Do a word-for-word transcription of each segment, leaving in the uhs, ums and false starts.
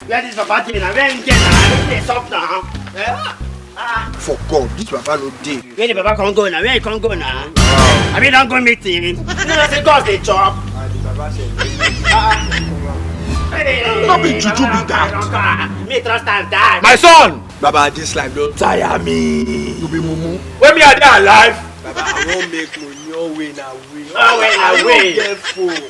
Where this papa dey now? Where him dey now? Where dey sup now? Eh? Ah, for God, this papa no dey. Where the papa come go now? Where he come go now? I mean, don't go meeting. You know say God dey chop. Ah, the papa say, ah, hey, no be juju be that. Me trust am die. My son! Baba, this life don tire me. You be mumu. When me I dey alive, Baba, I wan make money all way na way. All way na way. I no get phone.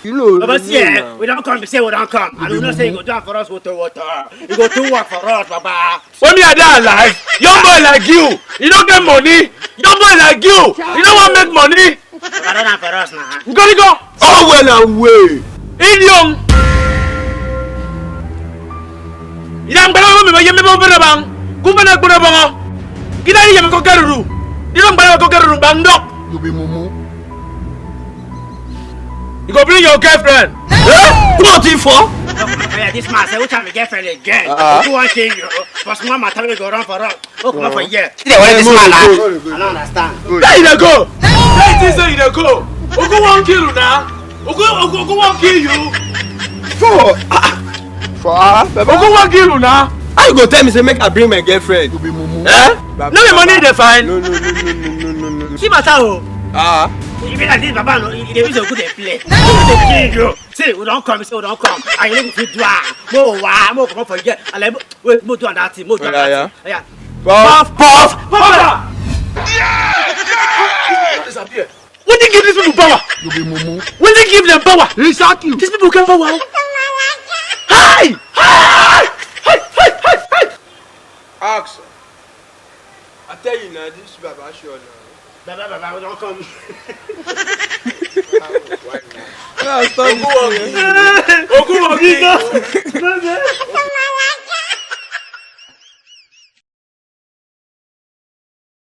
You know, Baba, see, eh, we don come, say we don come. And we know say you go do am for us, water, water. You go do work for us, Baba. When me I dey alive, young boy like you, you no get money. Young boy like you, you no wan make money. Baba, run am for us now. Ngorigo. All well and well. Idiom. Idam gbara mi ba yembe bo bere bang. Ku bana gbara bang. Kida yembe ko garuru. Idam gbara ko garuru bang dok. You be mumu. You go bring your girlfriend. Eh? What if for? Yeah, this man say, which have a girlfriend again? Uh-uh. Who want kill you? For small matter, we go run for run. Oh, come for here. See the way this man now. I don't understand. Where you dey go? Where you think say you dey go? Ogun wan kill you now. Ogun, Ogun, Ogun wan kill you. For, ah, for, ah, Baba. Ogun wan kill you now. How you go tell me say make I bring my girlfriend? You be mumu. Eh? Baba. No be money dey find. No, no, no. See matter o. Ah. You be like this, Baba, no, you dey use Ogun dey play. Ogun dey kill you. See, we don come, say we don come. And you no go fit do am. Mo wa, mo come for here. And like, wait, mo do another thing, mo do another thing. Yeah, yeah. Puff, puff, puff. Disappear. Wetin give these people power? You be mumu. Wetin give them power? He sack you. These people get power. Hi! Hi! Hi! Hi! Hi! Hi! Ask. I tell you now, this Baba sure now. Baba, Baba, we don come. Ogun wan kill you. Ogun wan kill you.